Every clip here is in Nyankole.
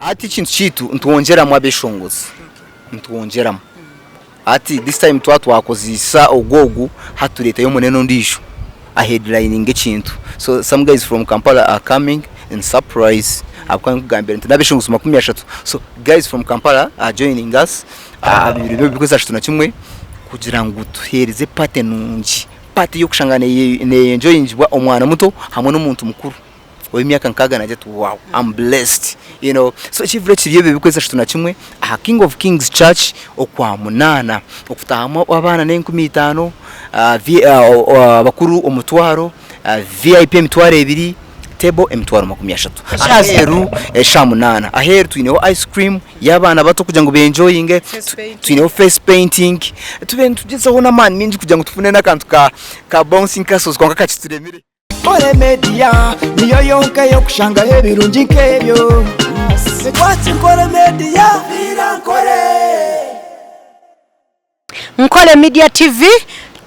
Hati ekintu kyaitu nitwongyeramu abeshongozi, nitwongyeramu. Hati this time twaba twakozeisa ogu ogu hati tureetayo omunene ondiijo a headlininge ekintu. So some guys from Kampala are coming in surprise ahabw'okuba nkugambire nti n'abeshongozi 30 so guys from Kampala are joining us aha biro by'okwezi 31 kugira ngu tuheereze party nungi, party y'okushanga neyenjoyingibwa omwana muto hamwe n'omuntu mukuru. ow'emyaka nkaaga naagira ati wow I'm blessed you know so ekivure kiri ebyo eby'okwezi 31 aha King of Kings Church okwa munaana okutaahamu abaana n'enkumi itaano abakuru omutwaro VIP emitwaro ebiri table emitwaro 30 aheeru eshaaha munaana aheeru twineho ice cream y'abaana bato kugira ngu benjoyinge twineho face painting tube nitugyezaho n'amaani maingi kugira ngu tufune n'akantu ka bouncing castles kwonka kakituremire. Nkore Media niyo yonka ey'okushangaho ebirungi nk'ebyo. Watch Nkore Media. Nkore. Nkore Media TV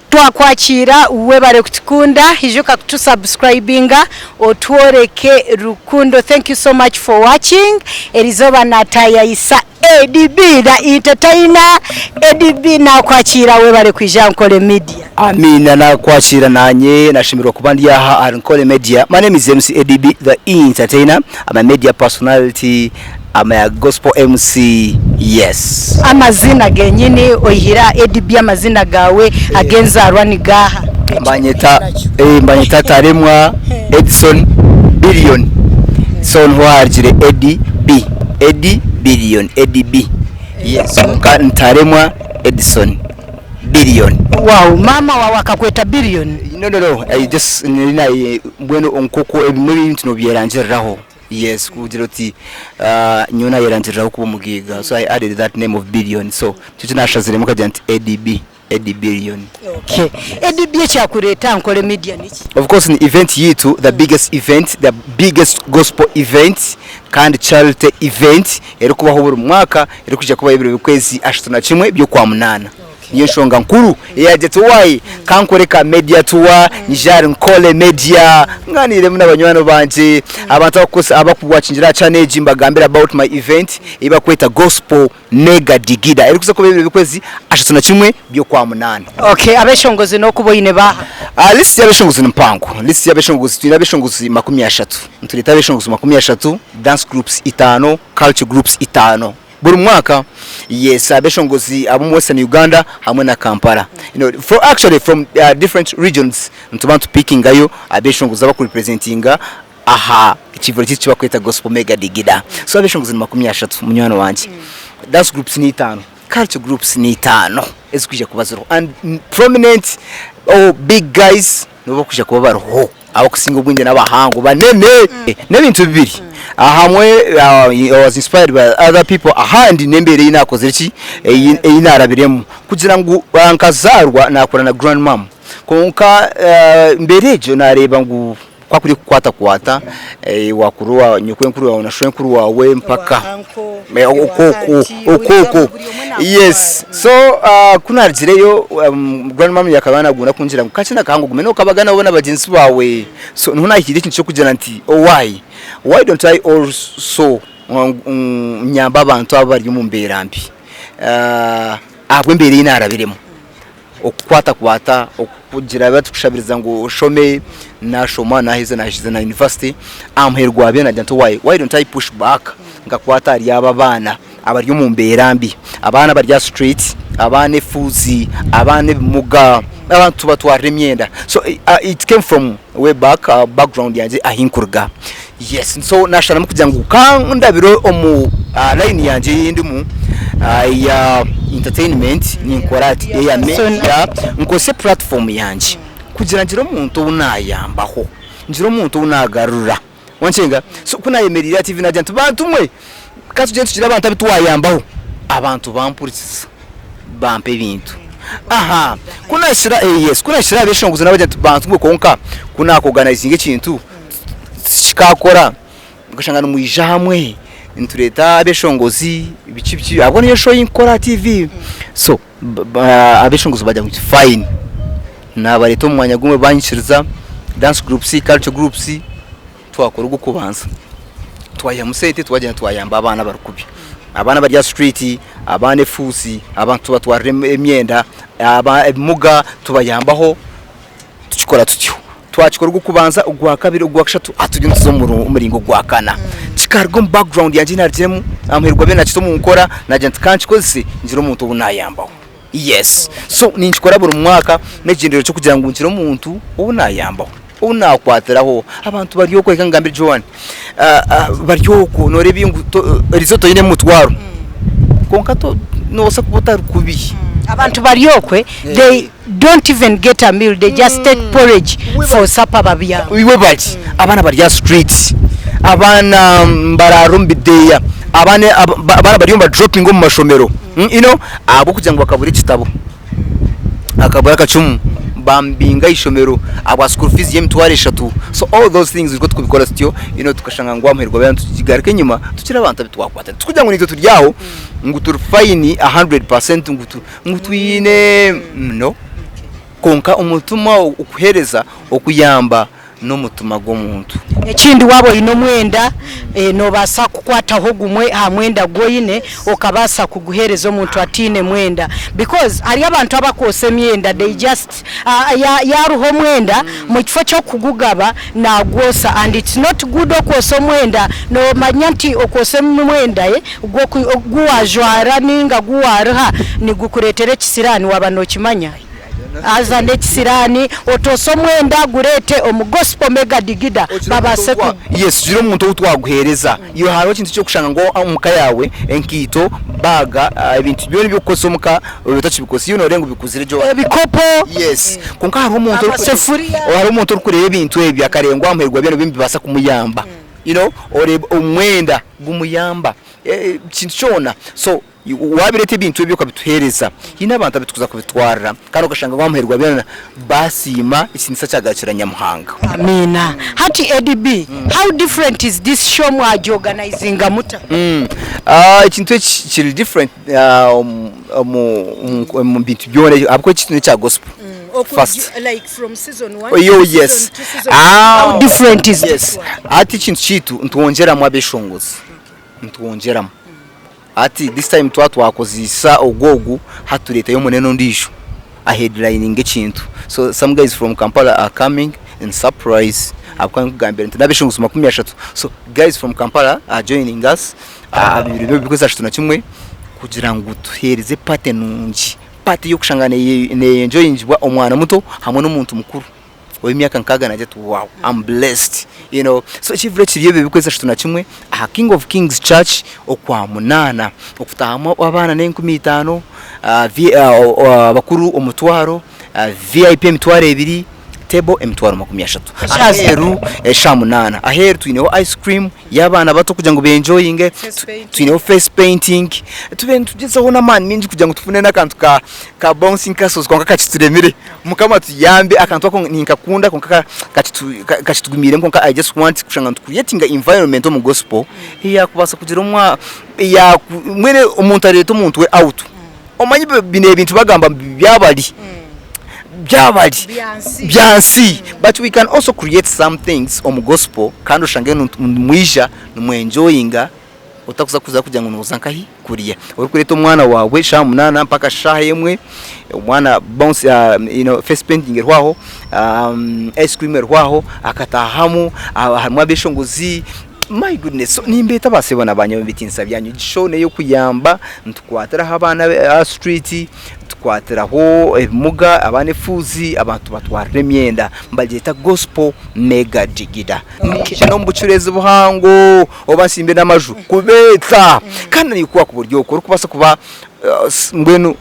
twakwakiira webare kutukunda ijuka kutu subscribinga otworeke rukundo thank you so much for watching erizooba natayayisa ADB the entertainer ADB nakwakiira webare kwija Nkore Media. Amiina nakwakiira nanye nashemererwa kuba ndi aha ahari Nkore Media. My name is MC ADB the entertainer. I'm a media personality, I'm a gospel MC. Yes. Amazina genyini oyihire aha ADB amazina gaawe ag'enzaarwa ni gaaha? Mbanyeta eh, mbanyeta Taremwa Edson Billion. So niho harugire Eddie B. Eddie Billion, Eddie B. Yes, kwonka ni Taremwa Edson Billion. Wow, maama waawe akakweta Billion? No, no, no. I just nari naye mbwenu nk'oku ebimwe ebintu nobyerangiriraho. Yes, kugira oti ah, nyowe nayerangiriraho kuba omugaiga. So I added that name of Billion. So nikyo kinashaziremu nkagira nti Eddie B. Eddie Billion. Okay. Eddie B ekyakureeta aha Nkore Media niki? Of course ni event yitu the biggest event the biggest gospel event kandi charity event erikubaho buri mwaka erikwija kubaho ebiro by'okwezi 31 by'okwamunaana. Niyo nshonga nkuru eyagira ati why kankore ka media tour nyije ahari Nkole Media nganiiremu na banywani bangye abantu abakukozesa abakuwakingira aha channel egi mbagambire about my event ei barikweta gospel Mega Digida erikuza kuba ebiro by'okwezi 31 by'Okwamunaana. Okay, abeshongozi n'okuba oine baaha? Ah, list y'abeshongozi ni mpango. List y'abeshongozi twine abeshongozi 30. Nitureeta abeshongozi 30, dance groups itaano, culture groups itaano. Buri mwaka, yes, abeshongozi ab'omu Western Uganda hamwe na Kampala. You know, for actually from uh, different regions nituba nitupikingayo abeshongozi abakurepresentinga aha ekivure kyaitu ekibakweta Gospel Mega Digida. So abeshongozi ni 30 munywani wangye. Dance groups ni itaano, culture groups ni itaano ezirikwija kuba ziriho and prominent or big guys nibo barikwija kuba bariho. Abakusinga obwingi n'abahango banene. N'ebintu bibiri, ahamwe I was inspired by other people ahandi n'embeera ei naakozire ki, ei naarabiremu kugira ngu nkazaarwa naakura na grandmum kwonka embeera egyo naareeba ngu Ku akurikukwatakwata wakuru wa nyokwenkuru wawe na shwenkuru wawe mpaka okwo okwo yes so ku narugireyo grandmum yakaba nagunda kungira ngu kakye nakahango ogume nokabaganaho na bagyenzi bawe so niho nahikiire ekintu ky'okugira nti why why don't I also nyambe abantu abari omu mbeera mbi ahabw'embeera ei narabiremu. Okukwatakwata, okugira batukushabiriza ngu oshome, nashoma naheza nahikiza na university, aha muheru gwa byona nagira nti why, why don't I push back nkakwata ahari abo abaana abari omu mbeera mbi, abaana abari aha street, abaana efuuzi, abaana ebimuga, abantu tubatwarire emyenda. So it came from way back, background yangye ahi nkuruga. Yes, so nasharamu kugira ngu ka ndabire omu line yangye ei ndimu eya entertainment ninkora ati eya media nkozese platform yangye kugira ngire omuntu ou nayambaho, ngire omuntu ou nagarura wankyenga? So ku nayemereire aha TV nagira nti bantu mwe ka tugyende tugire abantu abu twayambaho, abantu bampurikiza bampa ebintu. Aha ku nahikire yes ku nahikire aha beshongozi nabagira nti bantu mwe kwonka ku naku organizinga ekintu kikakora okashanga nimwija hamwe nitureeta abeshongozi biki biki ahabw'okuba niyo show ei nkukora aha TV so abeshongozi bagira ngu fine nabareeta omu mwanya gumwe banyikiriza dance groups, culture groups twakora ogw'okubanza. Twaihamu sente twagyenda twayamba abaana abari kubi. Abaana abari aha street, abaana efuuzi, abantu tubatwarira emyenda, ebimuga tubayambaho tukikora tutyo. Twakikora ogw'okubanza, ogwakabiri, ogwakashatu hati turiyo nituza omu muringo ogwakana. Kikaruga omu background yangye ei naarugiremu, aha muheru gwa byona naakita omu nkora naagira nti kankikozese ngire omuntu ou naayambaho. Yes, so ninkikora buri mwaka n'ekigyendererwa ky'okugira ngu ngire omuntu ou naayambaho, ou naakwatiraho. Abantu bari okwo reka ngambire Joan, bari okwo nooreeba ngu erizooba toine mutwaro kwonka noobaasa kuba otari kubi. Abantu bari okwe they don't even get a meal they just take porridge for supper babyama. Iwe bari abaana bari aha street, abaana baraara omu bideeya, abaana abaana bariyo nibadropinga omu mashomero. You know, ahabw'okugira ngu bakabura ekitabo, akabura akacumu, bamubinga aha ishomero ahabwa school fees y'emitwaro eshatu. So all those things nikwo turikubikora tutyo, you know, tukashanga ngu amuheru gw'abaana tukigaruka enyima tukiri abantu abu twakwata. Tikugira ngu naitwe turi aho ngu turi fine a 100% ngu twine no. Kwonka omutima okuheereza, okuyamba n'omutima gw'omuntu. Ekindi waaba oine omwenda, noobaasa kukwataho gumwe aha mwenda ogu oine okabaasa kuguheereza omuntu ataine mwenda because hariyo abantu abakwosa emyenda they just yaaruha omwenda mu kifo ky'okugugaba naagwosa and it's not good okwosa omwenda noomanya nti okwosa omwenda ogu waajwara nainga ogu waaruha nigukureetera ekisiraani waaba nookimanya. Haza n'ekisiraani otoose omwenda gureete omu Gospel Mega Digida babaase ku. Yes gira omuntu ou twaguheereza. Iwe hariho ekintu ky'okushanga ngu omu ka yaawe enkaito, baaga, ebintu byona eby'okukozesa omu ka obiire otakibikozesa iwe nooreeba ngu bikuzire gye. Ebikopo. Yes kwonka hariho omuntu Amasefuriya. hariho omuntu orikureeba ebintu ebyo akareeba ngu aha muheru gwa byona nibibaasa kumuyamba. You know oreeba omwenda gumuyamba ekintu kyona so. Waabireeta ebintu ebyo okabituheereza, haine abantu abu turikuza kubitwarira kandi okashanga waamuheerwa byona baasiima ekitiinisa kyagarukira Nyamuhanga. Amiina. Hati Eddie B, how different is this show mwagyorganizinga muta? Ekintu eki kiri different omu bintu byona ahabw'okuba eki n'ekya gospel first. Like from season one Yo to yes. season two, season how different is this Yes. one? Hati ekintu kyaitu nitwongyeramu abeshongozi, nitwongyeramu. Hati this time twaba twakozeisa ogu ogu hati tureetayo omunene ondiijo a headlininge ekintu. So some guys from Kampala are coming in surprise ahabw'okuba nkugambire nti n'abeshongozi 30 so guys from Kampala are joining us aha biro by'okwezi 31 kugira ngu tuheereze party nungi, party y'okushanga neyenjoyingibwa omwana muto hamwe n'omuntu mukuru. Ow'emyaka nkaaga naagira ati wow am blessed you know so ekivure kiri ebyo ebikwezi 31 aha King of Kings Church okwa munaana okutahamu abaana n'enkumi itaano abakuru omutwaro VIP emitwaro ebiri table emitwaro 30 aheeru eshaaha munaana aheeru twineho ice cream y'abaana bato kugira ngu benjoyinge twineho face painting tube nitugyezaho n'amaani maingi kugira ngu tufune n'akantu ka ka bouncing castles kwonka kakituremire. Mukama atuyambe akantu ako ninkakunda kwonka kakitugumiiremu kwonka I just want kushanga nitu creatinga environment omu gospel eyakubaasa kugira omwa mbwenu omuntu areete omuntu we out omanye bino ebintu bagamba ngu byabari byabari byansi but we can also create some things omu gospel kandi oshange nimwija nimwenjoyinga otakuza kuza kugira ngu noza nkahi kuriya. Orikureeta omwana waawe shaaha munaana mpaka shaaha emwe, omwana bounce you know face painting eriho aho, ice cream eriho aho, akataahamu, harimu abeshongozi, my goodness so nimbeeta ba sebo na ba nyabo ebitiinisa byanyu, egi show n'ey'okuyamba, nitukwatiraho abaana aha street, tukwatiraho ebimuga, abaana efuuzi, abantu tubatwarira emyenda, nibagyeta gospel mega jigida. Naija n'omu bucureezi buhango oba nsimbe n'amaju kubeeta. Kandi naikuha ku buryo oku orikubaasa kuba mbwenu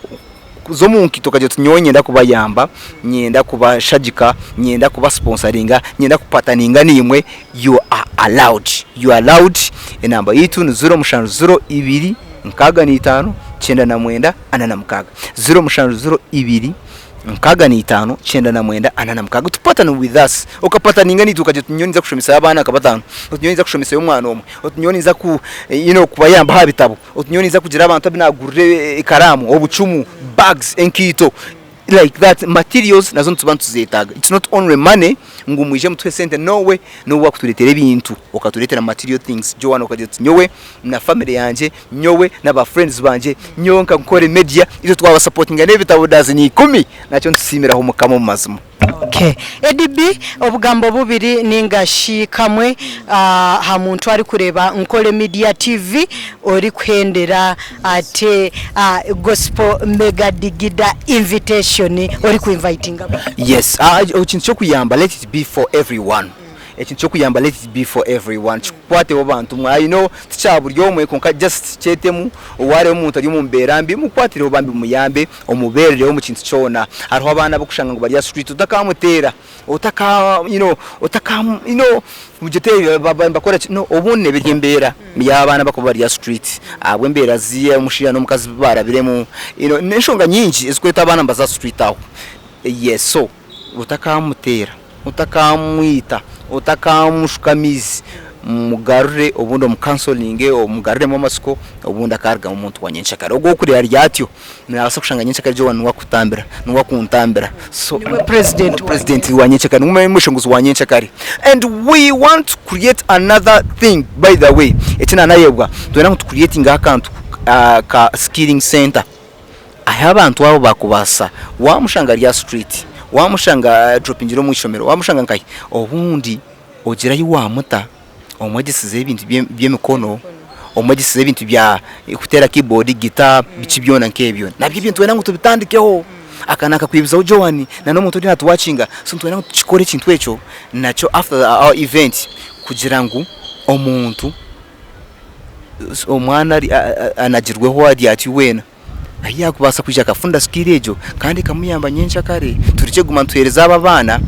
kuza omu nkaito okagira oti nyowe niinyenda kubayamba, niinyenda kubashagika, niinyenda kubasiponsaringa, niinyenda kupataninga naimwe, you are allowed, you are allowed. Enamba yaitu ni ziro mushanju ziro ibiri 65 99 46, ziro mushanju ziro ibiri. 65 99 46 to partner with us okapataninga naitwe okagira oti nyowe ninza kushomesayo abaana nka bataano oti nyowe ninza kushomesayo omwana omwe oti nyowe ninza ku you know kubayamba aha bitabo oti nyowe ninza kugira abantu abu nagurira ekaraamu obucumu bags enkaito. like that materials nazo nituba nituzetaaga it's not only money ngu mwije mutuhe sente no way nobu wakuturetera ebintu okaturetera material things Joan okagira oti nyowe na family yangye nyowe na ba friends bangye nyowe nka Nkore media itwe twabasapotinga n'ebitabo dazini ikumi nakyo nitusiimiraho mukama omu mazima. Okay. Eddie B, obugambo bubiri ninga shi kamwe aha muntu arikureeba Nkore Media TV orikuhendera ate Gospel Mega Digida invitation oriku invitinga abantu. Yes, ekintu ky'okuyamba let it be for everyone. Ekintu ky'okuyamba let it be for everyone kikukwateho bantu mwe I know tikya buri omwe kwonka just kyetemu wareeba omuntu ari omu mbeera mbi mukwatireho bambi muyambe omubeerereho omu kintu kyona. Hariho abaana abokushanga ngu bari aha street otakamuteera otaka you know otaka you know nibakora ki no obundi neeba eri embeera y'abaana abakuba bari aha street ahabw'embeera zi omushaija n'omukazi barabiremu you know n'enshonga nyingi ezikureeta abaana nibaza aha street aho yes so otakamuteera. Otakamwita, otakamushuka amaizi, mugarure obundi omu counseling omugaruremu amatsiko obundi akarugamu omuntu wa nyenkyakare. Ogwo orikureeba ari atyo nabaasa kushanga nyenkyakare egyo niwe arikutambira, niwe arikuntambira. So Niwe president wa president wa nyenkyakare, niwe mweshongozi wa nyenkyakare. And we want to create another thing by the way, eki nanayebwa, nitwenda ngu tu creatingeho akantu ka skilling center. Ahu abantu abo bakubaasa, wamushanga ari aha street, wamushanga adropingire omu ishomero, wamushanga nkahi, obundi ogire ahi wamuta omwegyesize ebintu by'emikono, omwegyesize ebintu bya kuteera keyboard, guitar, biki byona nk'ebyo. Nabyo ebyo nitwenda ngu tubitandikeho. Aka naakakwibizaho Joan na n'omuntu oriyo naatuwakinga, so nitwenda ngu tukikore ekintu ekyo nakyo after our event kugira ngu omuntu omwana anagirweho ari ati weena ahu yaakubaasa kwija akafunda skill egyo kandi ekamuyamba nyenkyakare turekye kuguma nituheereza abo abaana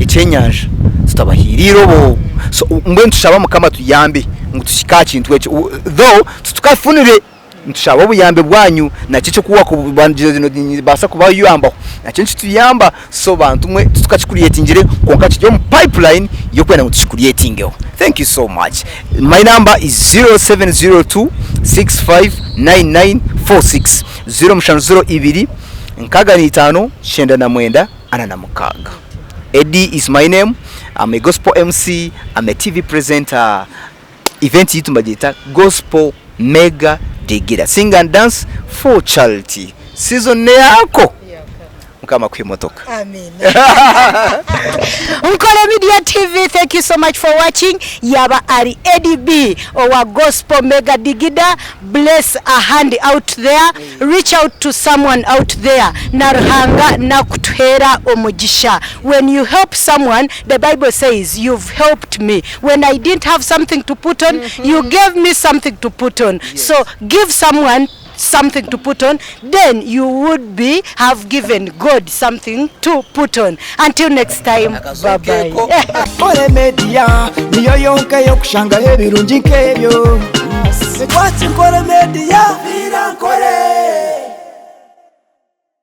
ekyenyanja tutabahaire eirobo. So mbwenu tushaba mukama atuyambe ngu tuhike aha kintu ekyo though titukafunire Nitushaba obuyambi bwanyu nakyo eky'okubaasa kubayambaho nakyo nikituyamba so bantu mwe titukakikuriyetingire kwonka kiri omu pipeline y'okwenda ngu tukikuriyetingeho. Thank you so much. My number is 0702 659946 0702 65 99 46. Eddie is my name. I'm a gospel MC, I'm a TV presenter. Event yaitu nibagyeta Gospel Mega Digira Sing and Dance for Charity. Season neyako. Mukama akuhe emotoka. Amen. Nkore Media TV, thank you so much for watching. Yaba ari Eddie B owa Gospel Mega Digida. Bless a hand out there. Reach out to someone out there. Na Ruhanga nakutuheera omugisha. When you help someone, the Bible says, you've helped me. When I didn't have something to put on, you gave me something to put on. So give someone something to put on, then you would be have given God something to put on. Until next time, bye bye. Nkore Media niyo yonka ey'okushangaho ebirungi nk'ebyo. Ekwatsi Nkore Media.